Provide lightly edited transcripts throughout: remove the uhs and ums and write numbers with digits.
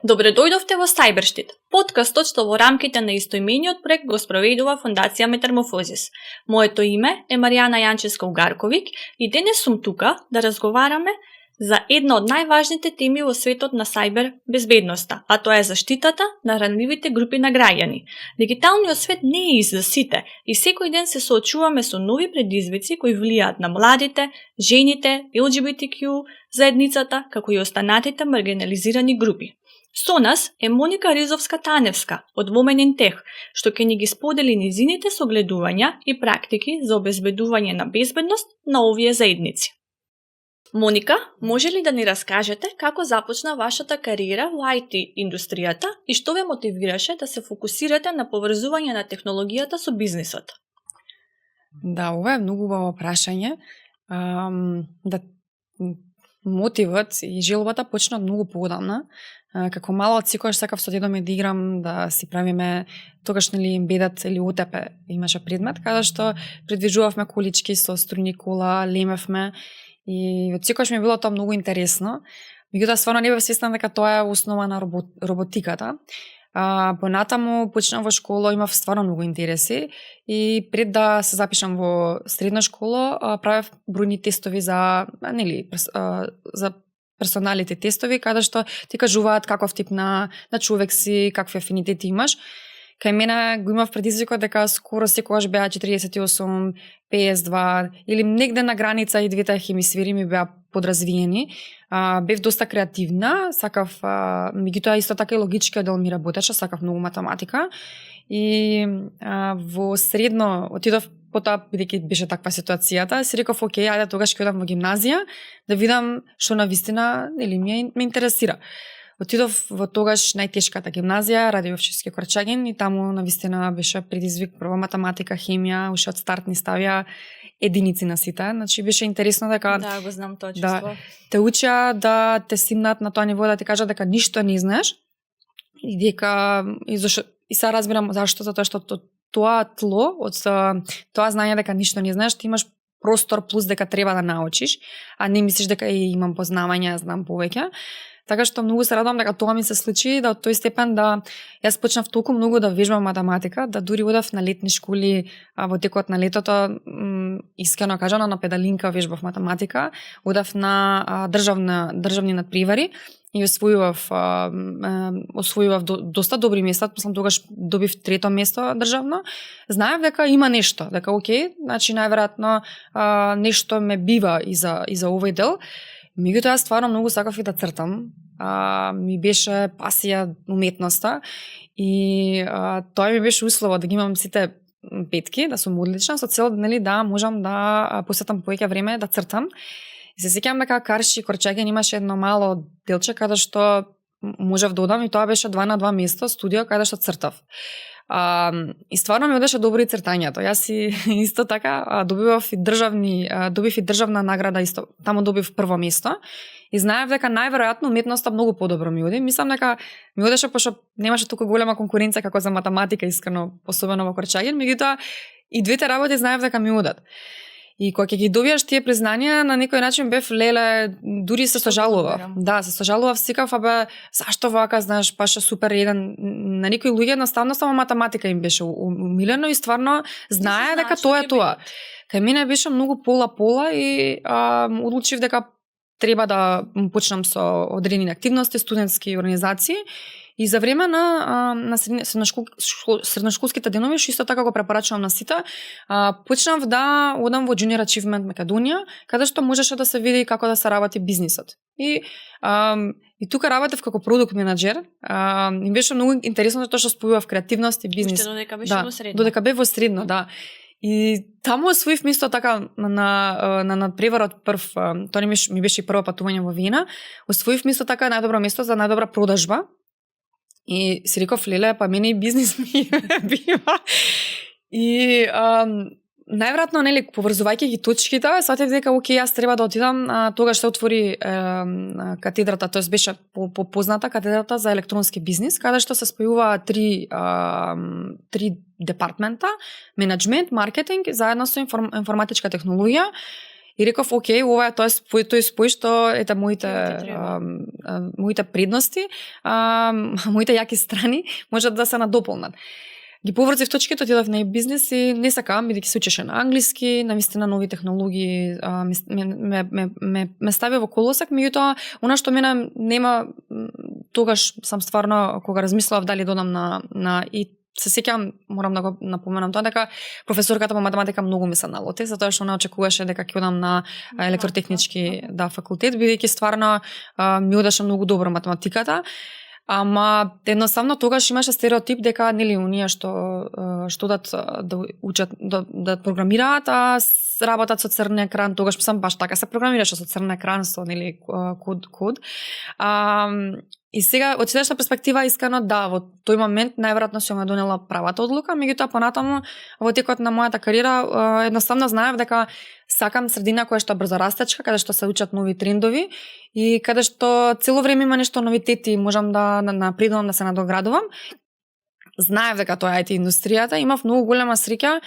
Добре дојдовте во Cyberштит, подкастот што во рамките на истоимениот проект го спроведува Фондација Метаморфозис. Моето име е Маријана Јанчевска-Угарковиќ и денес сум тука да разговараме за една од најважните теми во светот на сајбер безбедноста, а тоа е заштитата на ранливите групи на граѓани. Дигиталниот свет не е за сите и секој ден се соочуваме со нови предизвици кои влијаат на младите, жените, LGBTQ заедницата, како и останатите маргинализирани групи. Со нас е Моника Ризовска-Таневска од Women in Tech, што ќе ни ги сподели низините согледувања и практики за обезбедување на безбедност на овие заедници. Моника, може ли да ни раскажете како започна вашата кариера во IT индустријата и што ве мотивираше да се фокусирате на поврзување на технологијата со бизнисот? Да, ова е многу убаво прашање. Мотивот и желбата почна многу поодамна. Како мала од секогаш сакав со дедо ми да играм, да си правиме тогаш ембедат или ОТП имаше предмет, каде што предвижувавме колички со струјни кола, лемевме и од секогаш ми било тоа многу интересно. Меѓутоа стварно не бев свесна дека тоа е основа на роботиката. Понатаму почнав во школа, имав стварно многу интереси и пред да се запишам во средна школа, правев бројни тестови за персоналите тестови, каде што ти кажуваат каков тип на човек си, какви афинитети имаш. Кај мене го имав предизвикот дека скоро секогаш беа 48, 52 или негде на граница и двете хемисфери ми беа подразвиени. Бев доста креативна, сакав, меѓутоа исто така и логичкиот дел ми работеше, сакав многу математика. И во средно отидов, потоа бидејќи беше таква ситуацијата, си реков окей, ајде тогаш ќе одам во гимназија да видам што навистина ме интересира. Отидов во тогаш најтешката гимназија, Радиовчевски Корчагин, и таму навистина беше предизвик прва математика, хемија, уште од старт ни ставија единици на сите. Значи беше интересно дека да, го знам тоа чувство. Да, те учеа да те симнат на тоа ниво, да ти кажат дека ништо не знаеш и дека и сега разбирам зашто, затоа што тоа тло од тоа знање дека ништо не знаеш, ти имаш простор плюс дека треба да научиш, а не мислиш дека имам познавање, знам повеќе. Така што многу се радувам дека тоа ми се случи, да од тој степен да јас почнав толку многу да вежбам математика, да дури одев на летни школи во текот на летото, искрено кажано на педалинка вежбав математика, одев на државни надпревари и освојував доста добри места, после тогаш добив трето место државно. Знаев дека има нешто, дека окей, значи најверојатно нешто ме бива и за овој дел. Меѓутоа, стварно многу сакав и да цртам. Ми беше пасија уметноста и тоа ми беше услово да ги имам сите петки, да сум одлична, со цел да можам да посветам повеќе време да цртам. И се сеќавам дека Карши Корчаген имаше едно мало делче каде што можев да одам и тоа беше 2 на 2 место студио каде што цртав. И стварно ми одеше добро и цртањето. Јас исто така добив и државна награда исто. Таму добив прво место и знаев дека најверојатно уметноста многу подобро ми оди. Мислам дека ми одеше пошто немаше толку голема конкуренција како за математика, искрено, особено во Корчаген, меѓутоа и двете работи знаев дека ми одат. И кога ќе ги добиеш тие признанија, на некој начин бев леле, дури се сожалував. Да, се сожалував, сикав, зашто вака, знаеш, паша супер еден. На некои луѓе едноставно само математика им беше умилено и стварно знае дека тоа е тоа. Кај мене беше многу пола и одлучив дека треба да почнам со одредени активности, студентски организации. И за време на средношколските денови, што исто така го препорачувам на сите, почнав да одам во Junior Achievement Македонија, каде што можеше да се види како да се работи бизнисот. И тука работев како продукт менаџер. И беше многу интересно тоа што спојував креативност и бизнис. Уште додека беше во средно. Додека бев во средно, да. И таму освоив место така на надпреварот прв, тоа ми беше прво патување во Вена, освоив место така најдобро место за најдобра продажба. И си реков, леле, па мене и бизнис ми бива. И најверојатно, нели, поврзувајќи ги точките, сатев дека окей, јас треба да отидам, тогаш се отвори катедрата, тоест беше позната катедрата за електронски бизнис, каде што се спојува три департмента: менеджмент, маркетинг, заедно со информатичка технологија. И реков, окей, ова е тој спој што ете моите предности, моите јаки страни можат да се надополнат. Ги поврзив точките, отидов на бизнес и не сакам, бидејќи се учеше на англиски, навистина нови технологии ме стави во колосек, меѓутоа, она што мене нема, тогаш сам стварно, кога размислував дали додам на и се сеќавам, морам да го напоменам тоа, дека професорката по математика многу ми се налоти, затоа што она очекуваше дека ќе одам на електротехнички факултет, бидејќи стварно ми одеше многу добро математиката. Ама едноставно тогаш имаше стереотип дека нели оние што да учат да програмираат, а работат со црн екран, тогаш сам баш така се програмираше со црн екран, со нели код. И сега од седешна перспектива искано да, во тој момент најверојатно сум ја донела правата одлука, меѓутоа понатаму во текот на мојата кариера едноставно знаев дека сакам средина која што е брзо растечка, каде што се учат нови трендови и каде што цело време има нешто новитети, можам да напредувам, да се надоградувам. Знаев дека тоа е IT индустријата, имав многу голема среќа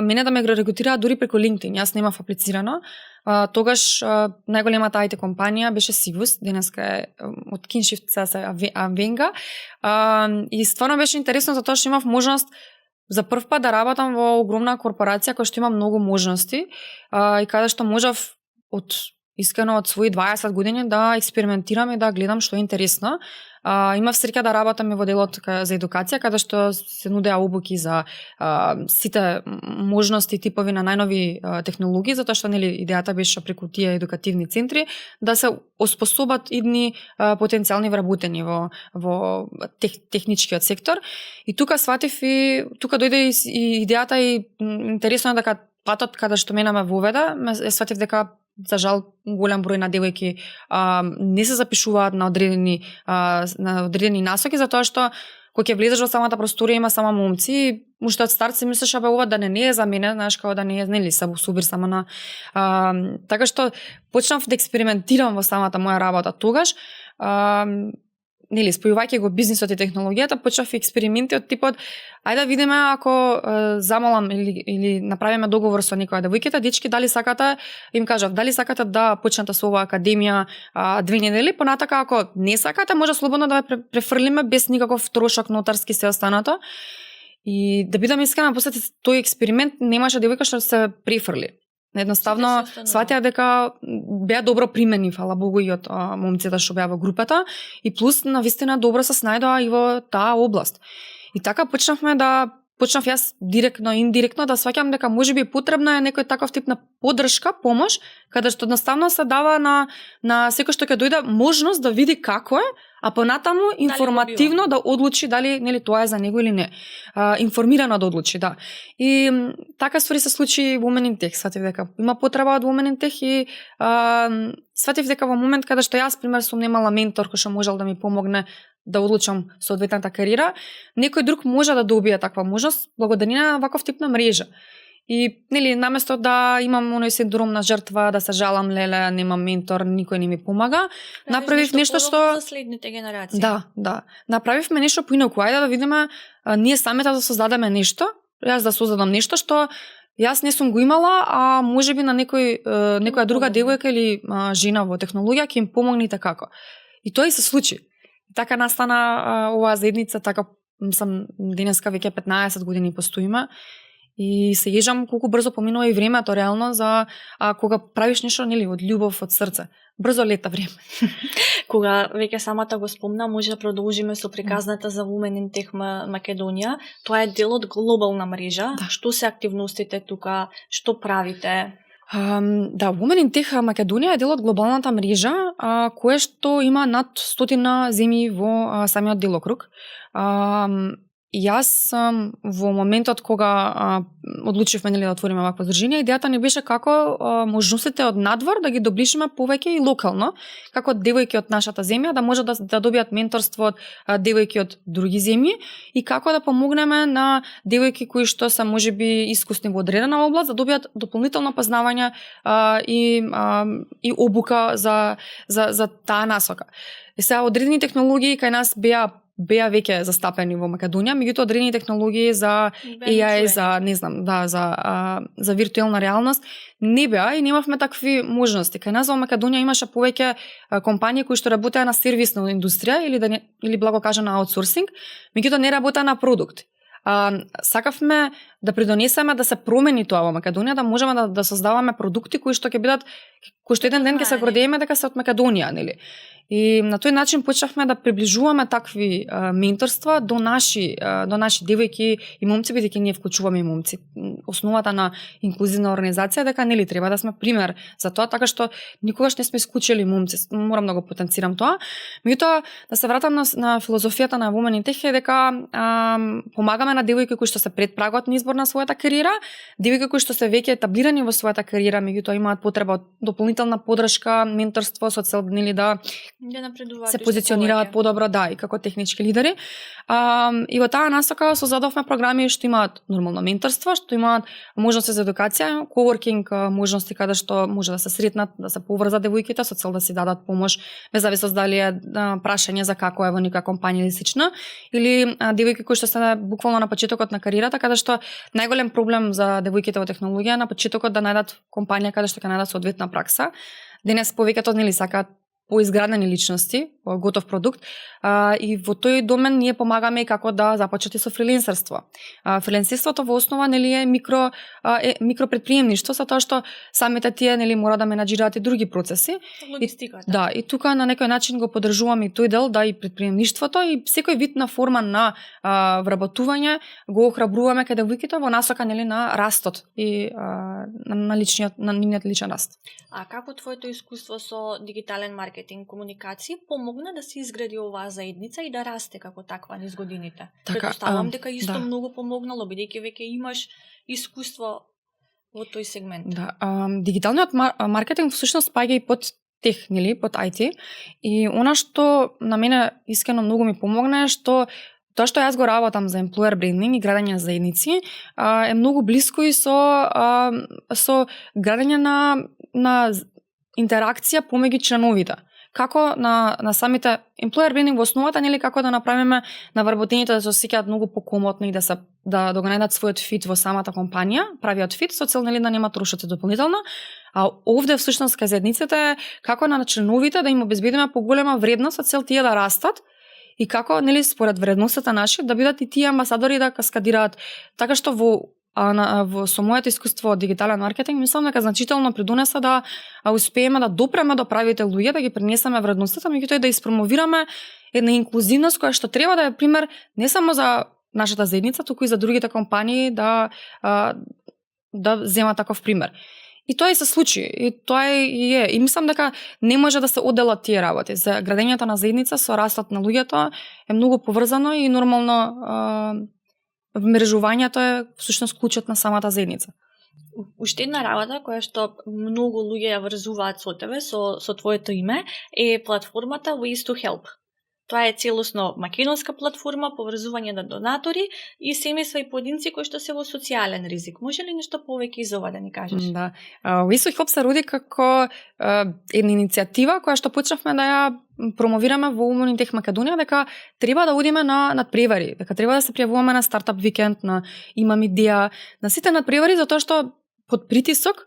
мене да ме рекрутираат дури преку LinkedIn. Јас немав аплицирано. Тогаш најголемата IT компанија беше Sivus, денеска е од Kinshift се Avenga. И стварно беше интересно затоа што имав можност за прв пат да работам во огромна корпорација која што има многу можности и каде што можев искрено од своји 20 години да експериментирам и да гледам што е интересно. Имав среќа да работам и во делот за едукација, каде што се нудеа обуки за сите можности и типови на најнови технологии, затоа што нели идејата беше преку тие едукативни центри да се оспособат идни потенцијални вработени во техничкиот сектор. И тука сватив и тука дојде и идејата и интересно е дека патот каде што мене ме воведа, сватив дека за жал голем број на девојки не се запишуваат на одредени насоки, затоа што кога ќе влезеш во самата просторија има само момци и уште од старт си мислиш абе ова да не е за мене, знаеш, како да не е, нели, субир само на така што почнав да експериментирам во самата моја работа тогаш. Нели, спојувајќи го бизнисот и технологијата, почнав експерименти од типот ајде да видиме ако замолам или направиме договор со некоја девојката, дечки, дали сакате, им кажав, дали сакате да почнете со оваа академија 2 недели, понатака ако не сакате, може слободно да ве префрлиме без никаков трошок нотарски се останато. И да бидам искрена, после тој експеримент немаше девојка што се префрли. Едноставно сватија дека беа добро примени, фала Богу, и од момците што беа во групата и плюс навистина добро се снајдоа и во таа област. И така почнав јас директно и индиректно да сваќам дека можеби потребна е некој таков тип на поддршка, помош, каде што едноставно се дава на секој што ќе дојде можност да види како е, а понатаму информативно да одлучи дали нели тоа е за него или не. Информирано да одлучи, да. И така ствари се случи Women in Tech, сватив дека има потреба од Women in Tech и сватив дека во момент каде што јас пример сум немала ментор кој што можел да ми помогне да одлучам соодветната кариера, некој друг може да добие таква можност благодарение на ваков тип на мрежа. И нели наместо да имам оној синдром на жртва, да се жалам, леле, немам ментор, никој не ми помага, направив нешто што за следните генерации. Да. Направивме нешто поинаку. Ајде да видиме ние самите да создадеме нешто, јас да создадам нешто што јас не сум го имала, а можеби на некоја друга девојка или жена во технологија ќе им помогне како. И тоа и се случи. Така настана оваа заедница, така сам денеска веќе 15 години постоиме. И се јежам колку брзо поминува и времето реално за кога правиш нешто нели од љубов, од срце. Брзо лета време. Кога веќе самата го спомна, може да продолжиме со приказната за Women in Tech Македонија. Тоа е дел од глобална мрежа. Да. Што се активностите тука? Што правите? Да, Women in Tech Македонија е дел од глобалната мрежа, која што има над 100 земји во самиот делокруг. Јас во моментот кога одлучивме нели да отвориме вакво здружение, идејата ни беше како можностите од надвор да ги доближиме повеќе и локално, како девојки од нашата земја да можат да добијат менторство од девојки од други земји и како да помогнеме на девојки кои што се можеби искусни во одредена област да добијат дополнително познавање и обука за таа насока. И сега одредени технологии кај нас беа беа веќе застапени во Македонија, меѓутоа одредени технологии за AI, за не знам, да, за виртуелна реалност не беа и немавме такви можности. Кај нас во Македонија имаше повеќе компании кои што работеа на сервисна индустрија или благо кажа на аутсорсинг, меѓутоа не работеа на продукт. Сакавме да придонесеме да се промени тоа во Македонија, да можеме да создаваме продукти кои што еден ден ќе се гордееме дека се од Македонија, нели? И на тој начин почнавме да приближуваме такви менторства до наши девојки и момци, бидејќи ние вклучуваме и момци. Основата на инклузивна организација дека нели треба да сме пример за тоа, така што никогаш не сме исклучили момци. Морам да го потенцирам тоа. Меѓутоа да се вратам на филозофијата на Women in Tech е дека помагаме на девојки кои што се пред прагот на избор на својата кариера, девојки кои што се веќе етаблирани во својата кариера, меѓутоа имаат потреба од дополнителна поддршка, менторство со цел нели да се позиционираат подобро, да, и како технички лидери. И во таа насока создадовме програми што имаат нормално менторство, што имаат можности за едукација, коворкинг, можности каде што може да се сретнат, да се поврзат девојките со цел да си дадат помош, без зависност дали е прашање за како е во нека компанија или слично, или девојки кои што се буквално на почетокот на кариерата, каде што најголем проблем за девојките во технологија на почетокот да најдат компанија каде што ќе најдат соодветна пракса. Денес повеќето нели сакаат поизградени личности, готов продукт, и во тој домен ние помагаме и како да започнете со фриленсерство. Фриленсерството во основа нели е микропредприемништво, со тоа што самите тие нели мора да менаџираат и други процеси. Логистиката. Да, и тука на некој начин го поддржуваме и тој дел, да, и предприемништвото и секој вид на форма на вработување го охрабруваме каде девојките во насока нели на растот и на нивниот личен раст. А како твоето искуство со дигитален маркетинг, комуникација помогна да се изгради оваа заедница и да расте како таква низ годините? Претпоставувам дека исто многу помогнало, бидејќи веќе имаш искуство во тој сегмент. Да, дигиталниот маркетинг всушност паѓа и под тех, нели, под IT. И она што на мене искрено многу ми помогна е што тоа што јас го работам за employer branding и градење на заедници е многу блиско и со градење на интеракција помеѓу членовите. Како на самите employer branding во основата, нели, како да направиме на вработените да се осеќаат многу покомотно и да го најдат својот фит во самата компанија, правиот фит со цел нели да нема трошоци дополнително. А овде всушност кај заедниците како на членовите да им обезбедиме поголема вредност со цел тие да растат и како нели според вредностите наши да бидат и тие амбасадори да каскадираат, така што со моето искуство од дигитален маркетинг мислам дека значително придонеса да успееме да допреме до правите луѓе, да ги пренесеме вредностите, меѓутоа и да испромовираме една инклузивност која што треба да е пример не само за нашата заедница, туку и за другите компании да земат таков пример. И тоа и се случи, и тоа е. И мислам дека не може да се одделат тие работи. За градењето на заедница со растот на луѓето е многу поврзано и нормално мрежувањето е всушност клучот на самата заедница. Уште една работа која што многу луѓе ја врзуваат со тебе, со твоето име, е платформата Ways to Help. Тоа е целосно македонска платформа, поврзување на донатори и семејства и поединци кои што се во социјален ризик. Може ли нешто повеќе за ова да ни кажеш? Да. Ways to Help се роди како една иницијатива која што почнавме да ја промовираме во Women in Tech Македонија, дека треба да одиме на надпревари, дека треба да се пријавуваме на стартап викенд, на имам идеја, на сите надпревари, затоа што под притисок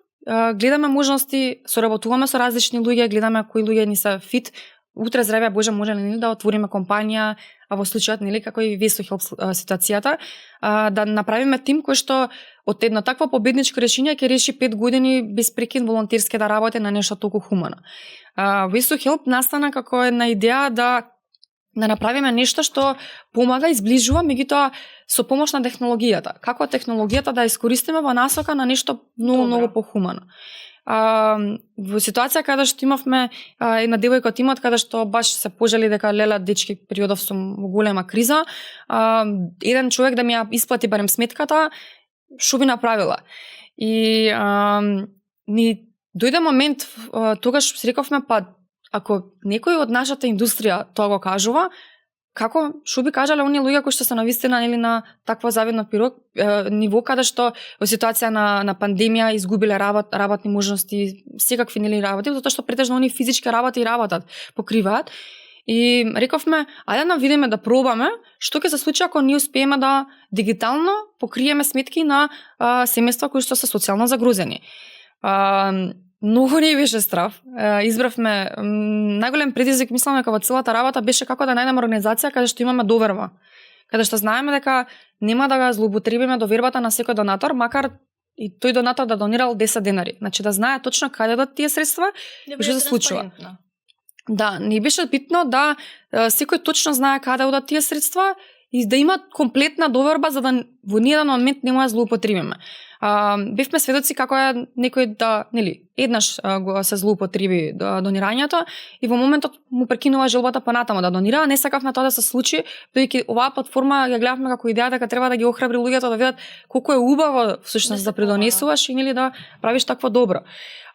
гледаме можности, соработуваме со различни луѓе, гледаме кои луѓе ни се фит. Утре здравје Боже може ли да отвориме компанија, а во случајот нели како и Ways to Help ситуацијата, да направиме тим кој што од едно такво победничко решение ќе реши 5 години без прекин волонтерски да работи на нешто толку хумано. Ways to Help настана како една идеја да направиме нешто што помага и зближува, меѓутоа со помош на технологијата. Како технологијата да искористиме во насока на нешто многу похумано. Во ситуација каде што имавме една девојка од тимот каде што баш се пожали дека леле дечки периодов сум во голема криза, еден човек да ми ја исплати барем сметката, што би направила. И ни дојде момент тогаш си рековме па ако некој од нашата индустрија тоа го кажува, што би кажале оние луѓе кои што се навистина нели на такво завидно ниво каде што во ситуација на пандемија изгубиле работни можности, секакви нели работи, затоа што претежно оние физички работи и работат, покриваат. И рековме, ајде да видиме да пробаме што ќе се случи ако ние успееме да дигитално покриеме сметки на семејства кои што се социјално загрозени. Многу не беше страв. Избравме најголем предизвик, мислам дека во целата работа беше како да најдеме организација каде што имаме доверба. Каде што знаеме дека нема да го злоупотребиме довербата на секој донатор, макар и тој донатор да донирал 10 денари. Значи да знае точно каде одат тие средства и што се случува. Да, не беше битно да секој точно знае каде одат тие средства и да има комплетна доверба за да во ниеден момент не може да злоупотребиме. Бевме сведоци како е некој да, нели, еднаш го се злоупотреби донирањето и во моментот му прекинува желбата понатаму да донира, не сакавме тоа да се случи, бидејќи оваа платформа ја гледавме како идеја дека треба да ги охрабри луѓето да видат колку е убаво всушност да придонесуваш и нели да правиш такво добро.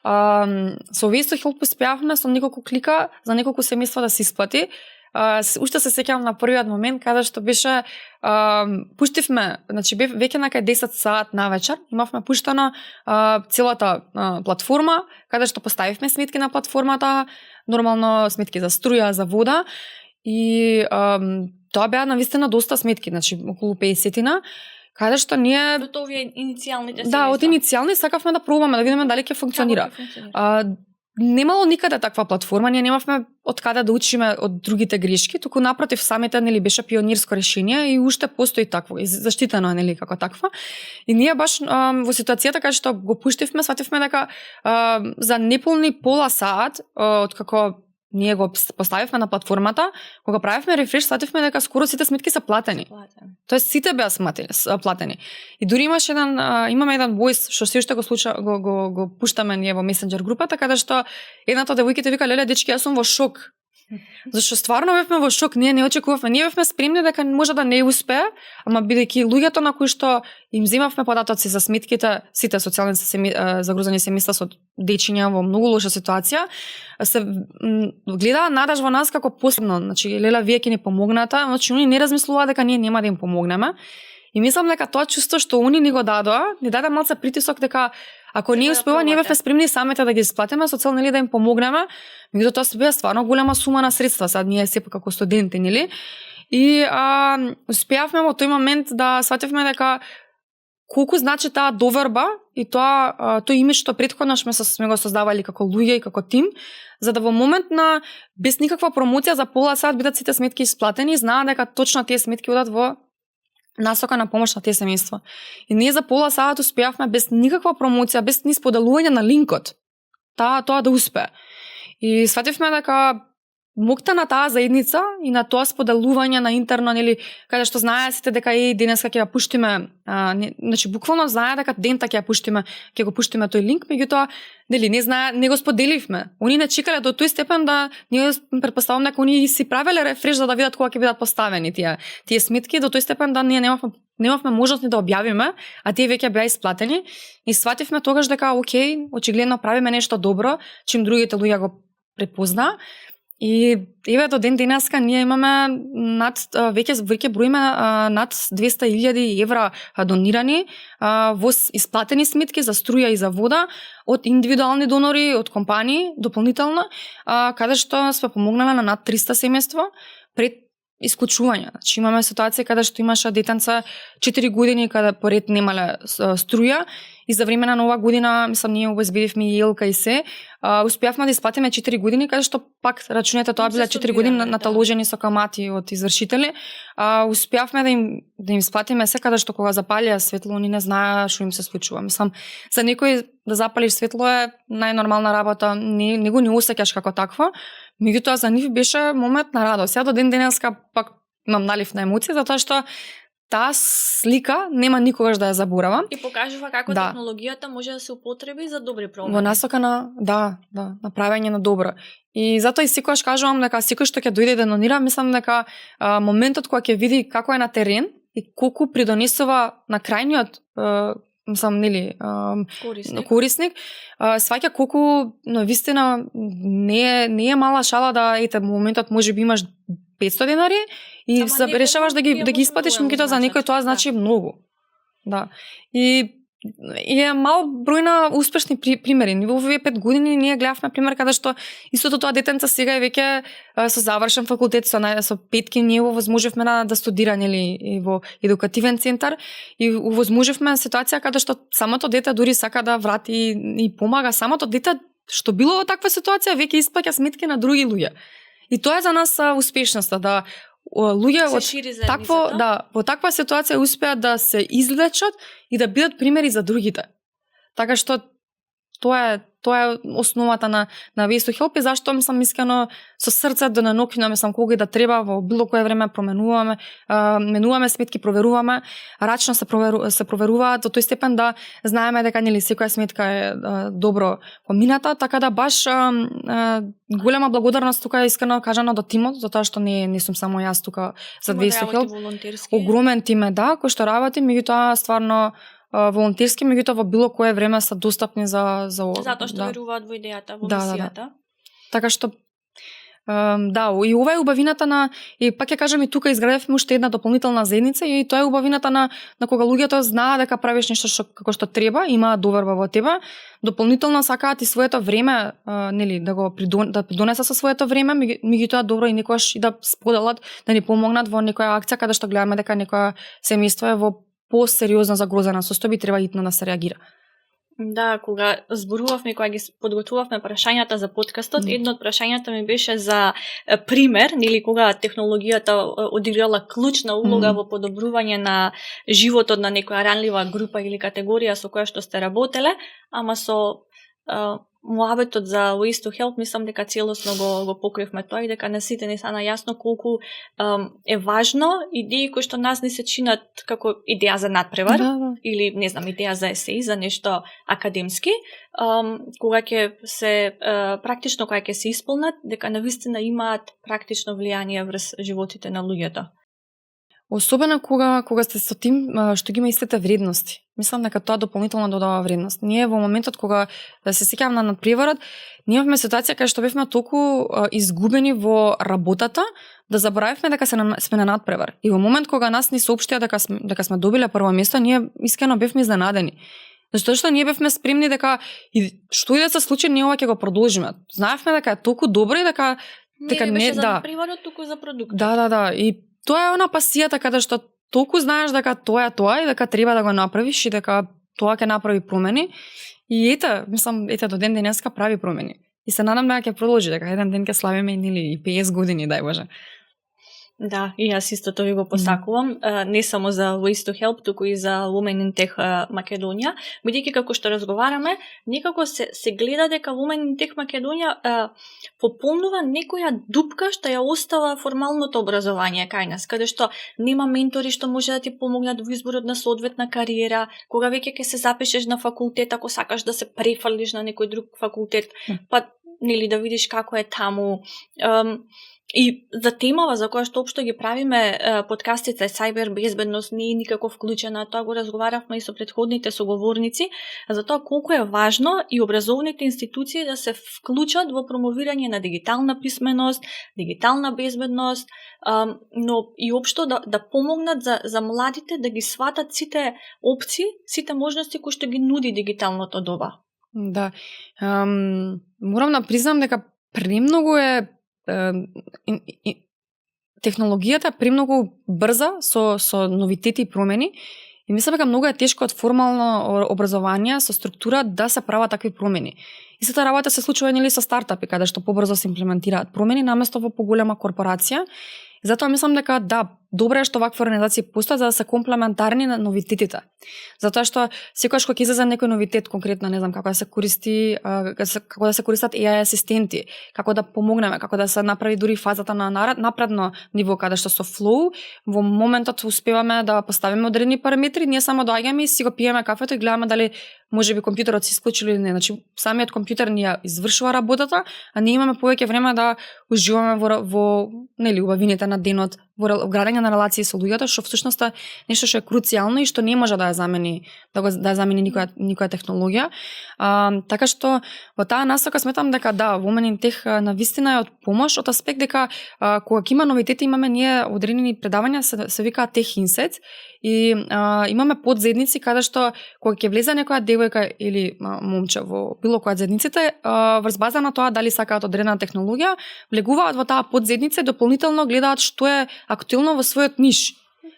Со Waste to Help успеавме со неколку клика за неколку семејства да се исплати. Уште се сеќавам на првиот момент каде што беше пуштивме, значи веќе на кај 10 саат на вечер, имавме пуштено целата платформа, каде што поставивме сметки на платформата, нормално сметки за струја, за вода и тоа беа навистина доста сметки, значи околу 50-тина, каде што ние од овие иницијалните да, од иницијални сакавме да пробаме да видиме дали ќе функционира. Немало никаде таква платформа, ние немавме од каде да учиме од другите грешки, туку напротив самите нели беше пионирско решение и уште постои такво, и заштитено е нели како таква. И ние баш во ситуацијата каде што го пуштивме, свативме дека за неполни пола саат од како ние го поставивме на платформата, кога правевме рефреш, свативме дека скоро сите сметки се платени. Тоест сите беа платени. И дури имаме еден војс што се уште го пуштаме ние во месенџер групата, каде што едната од девојките вика: "Леле дечки, јас сум во шок." Зашто стварно бевме во шок, ние не очекувавме, ние бевме спремни дека може да не успее, ама бидејќи луѓето на кои што им земавме податоци за сметките, сите социјални загрозени семејства со дечиња во многу лоша ситуација, се гледаа надеж во нас како посебно, значи леле вие ќе ни помогнете, значи они не размислуваа дека ние нема да им помогнеме. И мислам дека тоа чувство што они ни го дадоа, ни даде малце притисок дека ако ние успева, ние бевме спремни самите да ги исплатиме со цел нели да им помогнеме, меѓутоа тоа се беа стварно голема сума на средства, сад ние сепак како студенти, нели? И успеавме во тој момент да сватевме дека колку значи таа доверба и тој имидж што претходно сме го создавали како луѓе и како тим, за да во момент на без никаква промоција за пола сат бидат сите сметки исплатени, знаат дека точно тие сметки одат во насока на помош на тие семејства. И ние за пола сат успеавме без никаква промоција, без ни споделување на линкот, тоа да успее. И свативме дека моќта на таа заедница и на тоа споделување на интерно, нели, каде што знае сите дека денеска ќе ја пуштиме, значи буквално знае дека дента ќе ја пуштиме, ќе го пуштиме тој линк, меѓутоа нели не го споделивме. Они не чекале до тој степен да ние претпоставам дека они си правеле рефреш за да видат кога ќе бидат поставени тие сметки, до тој степен да ние немавме можност ни да објавиме, а тие веќе беа исплатени и свативме тогаш дека окей, очигледно правиме нешто добро, чим другите луѓе го препозна. И еве до ден денеска ние имаме веќе броиме над 200.000 евра донирани во исплатени сметки за струја и за вода од индивидуални донори, од компании дополнително, каде што сме помогнале на над 300 семејства пред исклучување. Значи имаме ситуација каде што имаше детенца 4 години каде поред немале струја и за време на нова година, мислам, ние обезбедивме и елка и се, успеавме да исплатиме 4 години, каде што пак рачунете тоа биле 4 години наталожени со камати од извршители. Успеавме да им исплатиме се, каде што кога запалија светло, они не знаеа што им се случува. Мислам, за некој да запалиш светло е најнормална работа, не го не осеќаш како такво, меѓутоа за нив беше момент на радост. Сега до ден денеска пак имам налив на емоции, затоа што таа слика нема никогаш да ја заборавам. И покажува како технологијата може да се употреби за добри промени. Во насока на на правење на добро. И затоа и секогаш кажувам дека секој што ќе дојде да донира, мислам дека моментот кога ќе види како е на терен и колку придонесува на крајниот мислам, нели, корисник, сваќа колку навистина не е мала шала да ете моментот можеби имаш 500 денари и решаваш да ги исплатиш, меѓутоа за некој тоа значи многу. Да. И е мал број на успешни примери. Во овие 5 години ние гледавме пример каде што истото тоа детенце сега е веќе со завршен факултет, со 5 ние возможевме да студира, нели, во едукативен центар и возможевме ситуација каде што самото дете дури сака да врати и помага самото дете што било во таква ситуација веќе исплаќа сметки на други луѓе. И тоа е за нас успешноста, да луѓе во таква ситуација успеат да се излечат и да бидат примери за другите. Така што тоа е основата на Ways to Help и зашто сам искрено со срце да нанокинаме сам кога и да треба во било кое време менуваме сметки, проверуваме, рачно се проверуваат до тој степен да знаеме дека нели секоја сметка е добро помината, така да баш голема благодарност тука искрено кажано до тимот, затоа што не сум само јас тука за Ways to Help. Огромен тим е, да, кој што работи, меѓутоа стварно волонтерски, меѓутоа во било кое време се достапни за затоа што веруваат во идејата, во мисијата. Да. Така што и ова е убавината на, и пак ја кажам и тука изградевме уште една дополнителна заедница и тоа е убавината на кога луѓето знаат дека правиш нешто како што треба, имаат доверба во тебе, дополнително сакаат и своето време, нели, да придонесат со своето време, меѓутоа добро и некогаш и да споделат, да ни помогнат во некоја акција каде што гледаме дека некоја семејство е во посериозно загрозена состојба, треба итно да се реагира. Да, кога зборувавме, кога ги подготвувавме прашањата за подкастот, едно од прашањата ми беше за пример, нели кога технологијата одиграла клучна улога во подобрување на животот на некоја ранлива група или категорија со која што сте работеле, ама со муабетот за Ways to Help, мислам дека целосно го покривме тоа и дека на сите не стана јасно колку е важно идеи кои што нас не се чинат како идеја за надпревар, или не знам, идеја за есеј, за нешто академски, кога ќе се практично кога ќе се исполнат, дека навистина имаат практично влијание врз животите на луѓето. Особено кога сте со тим што ги има истите вредности. Мислам дека тоа дополнително додава вредност. Ние во моментот кога се сеќавам на надпреварот, ние имавме ситуација кај што бевме толку изгубени во работата, да заборавивме дека сме на надпревар. И во момент кога нас ни соопштија дека сме добиле прво место, ние искрено бевме изненадени. Зашто што ние бевме спремни дека што и да се случи, ние ова ќе го продолжиме. Знаевме дека е толку добро и дека не беше за надпреварот, туку за продукт. Да. И тоа е она пасијата каде што толку знаеш дека тоа е тоа и дека треба да го направиш и дека тоа ќе направи промени. И ете до ден денеска прави промени. И се надам дека ќе продолжи, дека еден ден ќе славиме и 50 години, дај Боже. Да, и јас исто тоа го посакувам, не само за Ways to Help, туку и за Women in Tech Македонија, бидејќи како што разговараме, некако се гледа дека Women in Tech Македонија пополнува некоја дупка што ја остава формалното образование кај нас, каде што нема ментори што може да ти помогнат во изборот на соодветна кариера, кога веќе ќе се запишеш на факултет, ако сакаш да се префрлиш на некој друг факултет, па нели да видиш како е таму. И за темава за која што општо ги правиме подкастите, сајбер безбедност не е никако вклучена, тоа го разговаравме и со претходните соговорници, за тоа колку е важно и образовните институции да се вклучат во промовирање на дигитална писменост, дигитална безбедност, но и општо да помогнат за младите да ги сватат сите опции, сите можности кои што ги нуди дигиталното доба. Да, морам да признам дека премногу е технологијата премногу брза со новитети и промени и мислам дека многу е тешко од формално образование со структура да се прават такви промени. Истата работа се случува нели со стартапи каде што побрзо се имплементираат промени наместо во поголема корпорација. Затоа мислам дека да, добро е што вакви организации постојат за да се комплементарни на новитетите. Затоа што секогаш кога ќе излезе некој новитет, конкретно не знам како да се користи, како да се користат AI асистенти, како да помогнеме, како да се направи дури фазата на напредно ниво каде што со Flow во моментот успеваме да поставиме одредени параметри, ние само доаѓаме и си го пиеме кафето и гледаме дали можеби компјутерот се исклучи или не. Значи самиот компјутер ни ја извршува работата, а ние имаме повеќе време да уживаме во нели убавините на денот, во градење на релации со луѓето, што всушност е нешто што е круцијално и што не може да ја замени да ја замени никоја технологија. Така што во таа насока сметам дека да, Women in Tech навистина е од помош, од аспект дека кога ќе има новитети, имаме ние одредени предавања се викаат Tech Insights и имаме подзедници каде што кога ќе влезе некоја девојка или момче во било која заедниците, врз база на тоа дали сакаат одредена технологија, влегуваат во таа подзедница и дополнително гледаат што е актуелно во својот ниш.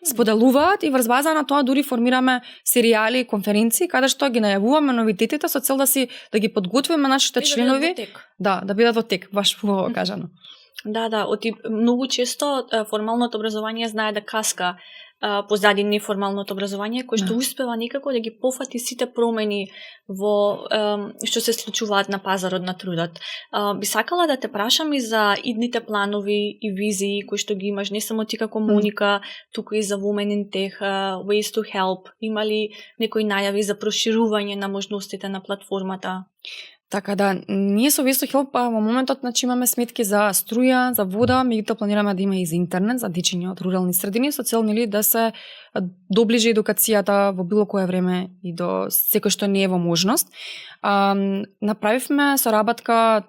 Споделуваат и врз база на тоа дури формираме серијали, конференции каде што ги најавуваме новитетите со цел да ги подготвиме нашите членови. Да бидат во тек, баш во кажано. Да, многу често формалното образование знае да каска позади неформалното образование, кој што успева некако да ги пофати сите промени во што се случуваат на пазарот на трудот. Би сакала да те прашам и за идните планови и визии кои што ги имаш, не само ти како Моника, туку и за Women in Tech, Ways to Help. Има ли некои најави за проширување на можностите на платформата? Така да, ние со Ways to Help во моментот имаме сметки за струја, за вода, меѓутоа планираме да има и за интернет, за дечиња од рурални средини, со цел да се доближи едукацијата во било кое време и до секој што не е во можност. Направивме соработка,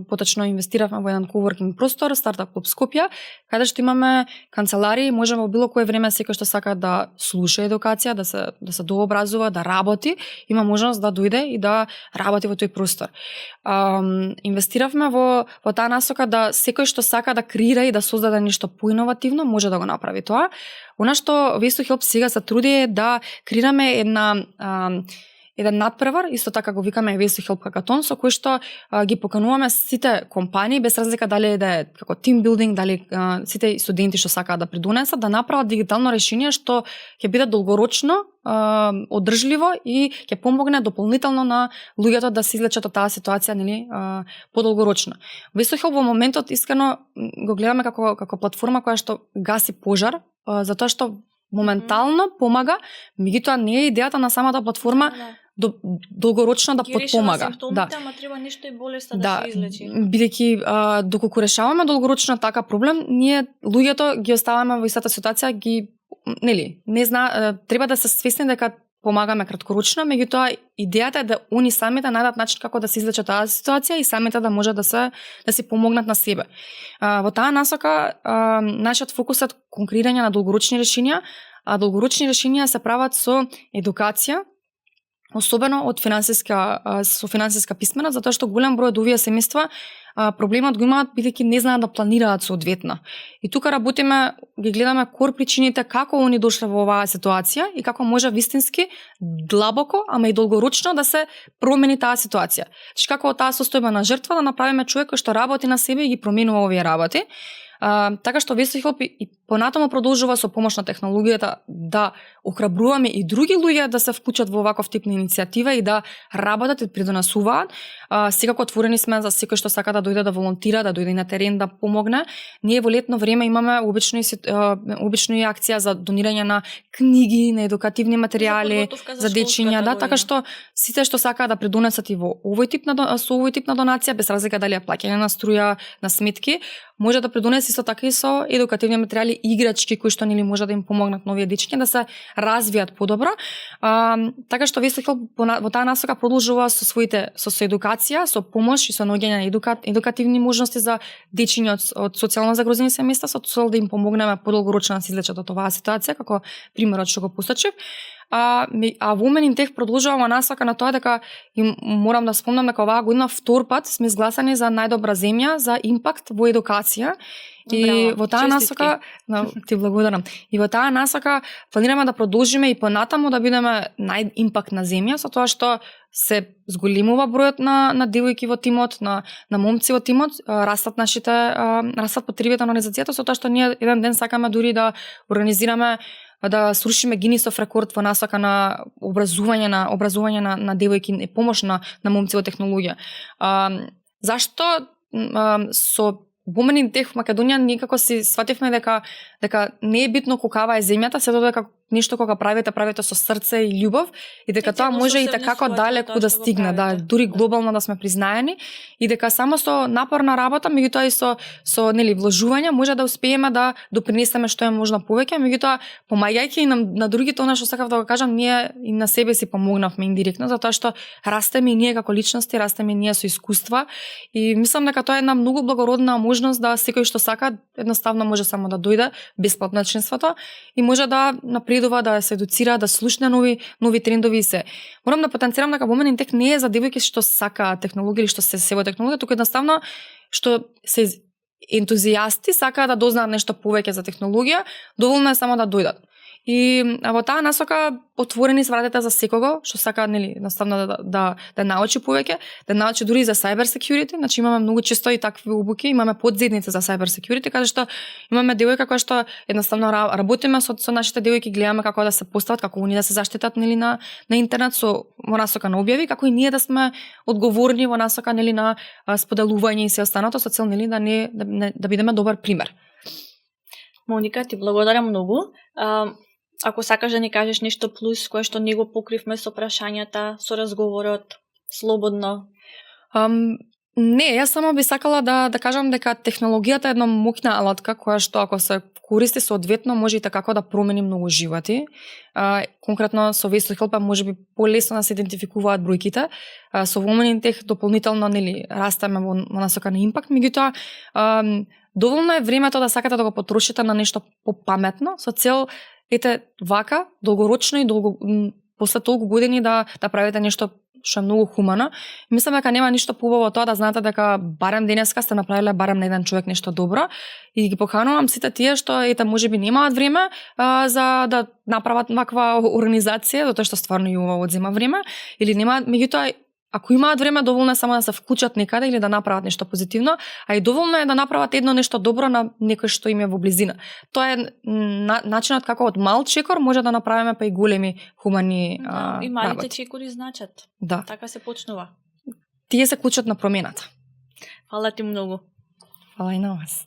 поточно инвестиравме во еден коворкинг простор, Стартап Клуб Скопје, каде што имаме канцеларии, можеме во било кое време секој што сака да слуша едукација, да се дообразува, да работи, има можност да дојде и да работи во тој простор. Инвестиравме во таа насока да секој што сака да креира и да создаде нешто поиновативно, може да го направи тоа. Она што Ways to Help сега се труди е да креираме еден надпревар, исто така го викаме Ways to Help Hackathon, со кој што ги покануваме сите компании, без разлика дали да е како team building, дали сите студенти што сакаат да придонесат, да направат дигитално решение што ќе биде долгорочно, одржливо и ќе помогне дополнително на луѓето да се излечат од таа ситуација, подолгорочно. Ways to Help во моментот искрено го гледаме како платформа која што гаси пожар, затоа што моментално помага, меѓутоа не е идејата на самата платформа долгорочно да подпомага. Симптомите, ама треба нешто и болеста да се излечи. Бидејќи доколку решаваме долгорочно така проблем, ние луѓето ги оставаме во истата ситуација, не треба да се свесни дека помагаме краткорочно, меѓутоа идејата е да они самите најдат начин како да се излечат таа ситуација и самите да може да се помогнат на себе. Во таа насока нашиот фокус е конкурирање на долгорочни решенија, а долгорочни решенија се прават со едукација, особено од финансиска писменост, затоа што голем број од овие семејства проблемот го имаат бидејќи не знаат да планираат соодветно. И тука работиме, ги гледаме кор причините како они дошле во оваа ситуација и како може вистински длабоко, ама и долгорочно да се промени таа ситуација. Значи како од таа состојба на жртва да направиме човек кој што работи на себе и ги променува овие работи. Така што Ways to Help и понатаму продолжува со помош на технологијата да охрабруваме и други луѓе да се вклучат во ваков тип на иницијатива и да работат и придонесуваат. Секако отворени сме за секој што сака да дојде да волонтира, да дојде на терен да помогне. Ние во летно време имаме обично и акција за донирање на книги, на едукативни материјали за дечиња, така што сите што сакаат да придонесат и во овој тип на донација, без разлика дали е плаќање на струја, на сметки, може да придонесе исто така и со едукативни материјали, играчки кои што може да им помогнат нови дечиња да се развијат подобро. Така што Ways to Help во таа насока продолжува со едукација, со помош и со наоѓање на едукативни можности за дечиња од социјално загрозени семејства, со цел да им помогнеме подолгорочно да се излечат од оваа ситуација, како примерот што го посочив. А Women in Tech продолжува во насока на тоа дека морам да спомнам дека оваа година втор пат сме изгласани за најдобра земја за импакт во едукација. И во таа насока, ти благодарам. И во таа насока планираме да продолжиме и понатаму да бидеме најимпактна земја, со тоа што се зголемува бројот на девојки во тимот, на момци во тимот, растат потребите на организацијата, со тоа што ние еден ден сакаме дури да организираме да срушиме Гинисов рекорд во насока на образување на девојки и помош на момци во технологија. Зашто со Women in Tech Македонија некако си свативме дека не е битно колкава е земјата, се дека нешто кога правите со срце и љубов и дека тоа може и како далеку да стигне, да дури глобално да сме признаени и дека само со напорна работа, меѓутоа и со нели вложување може да успееме да допринесеме што е можно повеќе, меѓутоа помагајќи и на другите, она што сакав да го кажам, ние и на себе си помогнавме индиректно, затоа што растеме и ние како личности, растеме и ние со искуства и мислам дека тоа е една многу благородна можност да секој што сака едноставно може само да дојде бесплатно на членството и може да напредува, да се едуцира, да слушне нови трендови и се. Морам да потенцирам дека Women in Tech не е за девојки што сакаат технологија или што се во технологија, туку едноставно што се ентузијасти, сакаат да дознаат нешто повеќе за технологија, доволно е само да дојдат. И во таа насока отворени се вратите за секого што сака нели наставно да научи повеќе, да научи дури и за cyber security, значи имаме многу често и такви обуки, имаме подзедница за cyber security, каде што имаме девојка која што едноставно работиме со нашите девојки, гледаме како да се постават, како они да се заштитат нели на интернет во насока на објави, како и ние да сме одговорни во насока нели на споделување и се останато со цел нели да бидеме добар пример. Моника, ти благодарам многу. Ако сакаш да ни кажеш нешто плюс кое што не го покривме со прашањата, со разговорот, слободно. Не, јас само би сакала да кажам дека технологијата е една моќна алатка која што ако се користи соодветно може и така да промени многу животи. Конкретно со Waste to Help можеби полесно да се идентификуваат бројките. Со Women in Tech дополнително нели растеме во насока на импакт, меѓутоа доволно е времето да сакате да го потрошите на нешто попаметно со цел вака долгорочно и после толку години да правите нешто што е многу хумано. Мислам дека нема ништо поубаво тоа да знаете дека барем денеска сте направиле барем на еден човек нешто добро и ги поканувам сите тие што можеби немаат време за да направат ваква организација, затоа што стварно и ова одзема време или немаат, меѓутоа ако имаат време, доволно е само да се вклучат некаде или да направат нешто позитивно, а и доволно е да направат едно нешто добро на некој што им е во близина. Тоа е начинот како од мал чекор може да направиме па и големи хумани и малите чекори значат. Да. Така се почнува. Тие се клучот на промената. Фала ти многу. Фала и на вас.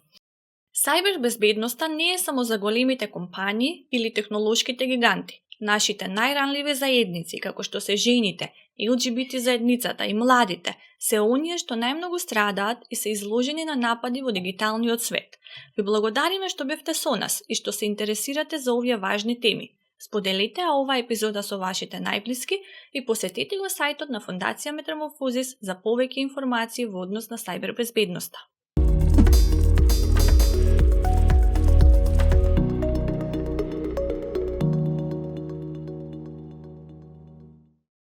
Сајбер безбедноста не е само за големите компании или технолошките гиганти. Нашите најранливи заедници, како што се жените, LGBT заедницата и младите, се оние што најмногу страдаат и се изложени на напади во дигиталниот свет. Ви благодариме што бевте со нас и што се интересирате за овие важни теми. Споделете оваа епизода со вашите најблиски и посетете го сајтот на Фондација Метаморфозис за повеќе информации во однос на сајбер безбедноста.